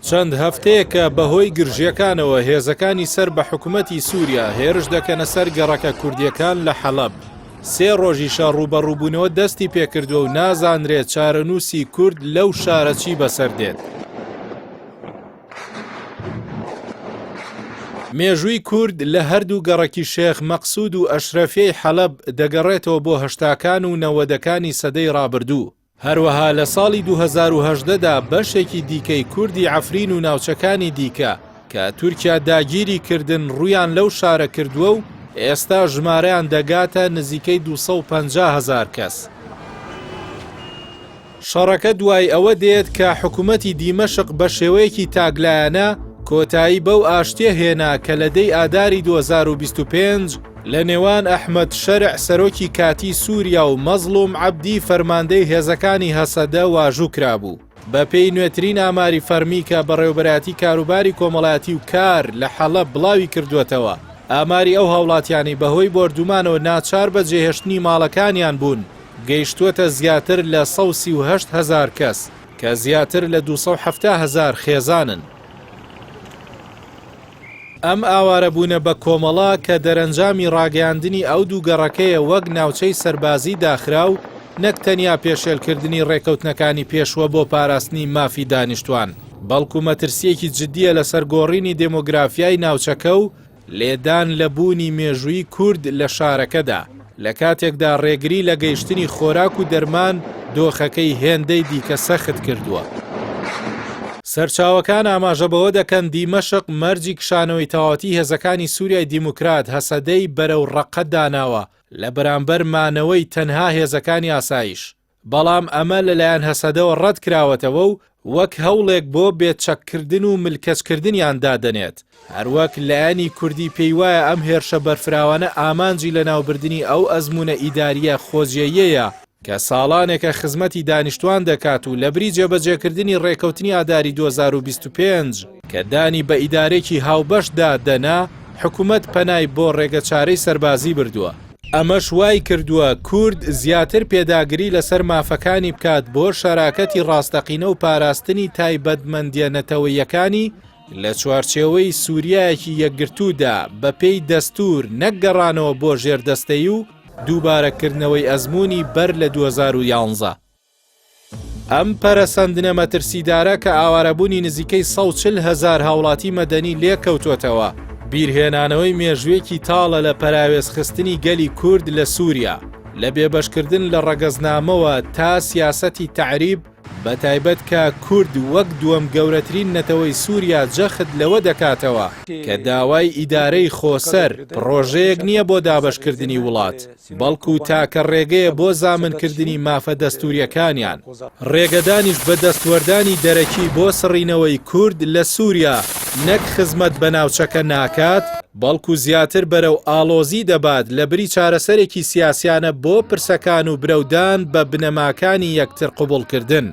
چەند هەفتەیەکە بەهۆی گرژییەکانەوە هێزەکانی سەر بە حکومەتی سووریا هێرش دەکەنە سەر گەڕەکە کوردییەکان لە حەڵەب. سێ ڕۆژیشە ڕووبەڕووبوونەوە دەستی پێکردووە و نازانرێت چارەنووسی کورد لەو شارە چی بەسەر دێت. مێژووی کورد لە هەردوو گەڕەکی شێخ مەقسوود و ئەشرەفیەی حەڵەب دەگەڕێتەوە بۆ هەشتاکان و نەوەدەکانی سەدەی ڕابردوو. هەروەها لە ساڵی 2018 دا بەشێکی دیکەی کوردی عەفرین و ناوچەکانی دیکە کە تورکیا داگیری کردن ڕوویان لەو شارە کردووە و ئێستا ژمارەیان دەگاتە نزیکەی 250 هەزار کەس. شەڕەکە دوای ئەوە دێت کە حکومەتی دیمەشق بە شێوەیەکی تاکلایەنە کۆتایی بەو ئاشتیە هێنا کە لە دەی ئاداری 2025 لە نێوان ئەحمەد شەرع سەرۆکی کاتیی سووریا و مەزڵوم عەبدی فەرماندەی هێزەکانی هەسەدە واژوو کرابوو. بەپێی نوێترین ئاماری فەرمی کە بەڕێوەبەرایەتی کاروباری کۆمەڵایەتی و کار لە حەڵەب بڵاوی کردووەتەوە، ئاماری ئەو هاوڵاتیانەی بەهۆی بۆردومانەوە ناچار بە جێهێشتنی ماڵەکانیان بوون، گەیشتووەتە زیاتر لە 138 هەزار کەس، کە زیاتر لە 270 هەزار خێزانن. ئەم ئاوارەبوونە بە کۆمەڵە کە دەرەنجامی ڕاگەیاندنی ئەو دوو گەڕەکەیە وەک ناوچەی سەربازی داخراو، نەک تەنیا پێشێلکردنی ڕێکەوتنەکانی پێشووە بۆ پاراستنی مافی دانیشتوان، بەڵکو مەترسییەکی جددییە لەسەر گۆڕینی دێمۆگرافیای ناوچەکە و لێدان لە بوونی مێژوویی کورد لە شارەکەدا، لە کاتێکدا ڕێگری لە گەیشتنی خۆراک و دەرمان دۆخەکەی هێندەی دیکە سەخت کردووە. سەرچاوەکان ئاماژە بەوە دەکەن، دیمەشق مەرجی کشانەوەی تەواوەتی هێزەکانی سوریای دیموکرات، هەسەدەی بەرەو ڕەققە داناوە لە بەرامبەر مانەوەی تەنها هێزەکانی ئاسایش. بەڵام ئەمە لەلایەن هەسەدەوە ڕەتکراوەتەوە و وەک هەوڵێک بۆ بێچەککردن و ملکەچکردنیان دادەنێت، هەروەک لایەنی کوردی پێیوایە ئەم هێرشە بەرفراوانە ئامانجی لەناوبردنی ئەو ئەزموونە ئیدارییە خۆجێییەیە کە ساڵانێکە خزمەتی دانیشتوان دەکات و لەبری جێبەجێکردنی ڕێکەوتنی ئاداری 2025 کە دانی بە ئیدارێکی هاوبەشدا دەنا، حکومەت پەنای بۆ ڕێگەچارەی سەربازی بردووە. ئەمەش وایکردووە کورد زیاتر پێداگری لەسەر مافەکانی بکات بۆ شەراکەتی ڕاستەقینە و پاراستنی تایبەتمەندییە نەتەوەییەکانی لە چوارچێوەی سووریایەکی یەکگرتوودا بەپێی دەستوور نەک گەڕانەوە بۆ ژێردەستەیی و دووبارەکردنەوەی ئەزموونی بەر لە 2011. ئەم پەرەسەندنە مەترسیدارە کە ئاوارەبوونی نزیکەی 140 هەزار هاوڵاتی مەدەنی لێکەوتووەتەوە، بیرهێنانەوەی مێژوویەکی تاڵە لە پەراوێزخستنی گەلی کورد لە سووریا، لە بێبەشکردن لە ڕەگەزنامەوە تا سیاسەتی تەعریب، بەتایبەت کە کورد وەک دووەم گەورەترین نەتەوەی سووریا جەخت لەوە دەکاتەوە کە داوای ئیدارەی خۆسەر پڕۆژەیەک نییە بۆ دابەشکردنی وڵات، بەڵکو تاکە ڕێگەیە بۆ زامنکردنی مافە دەستوورییەکانیان. ڕێگەدانیش بە دەستوەردانی دەرەکی بۆ سڕینەوەی کورد لە سووریا نەک خزمەت بە ناوچەکە ناکات، بەڵکو زیاتر بەرەو ئاڵۆزی دەبات لەبری چارەسەرێکی سیاسیانە بۆ پرسەکان و برەودان بە بنەماکانی یەکتر قبوڵکردن.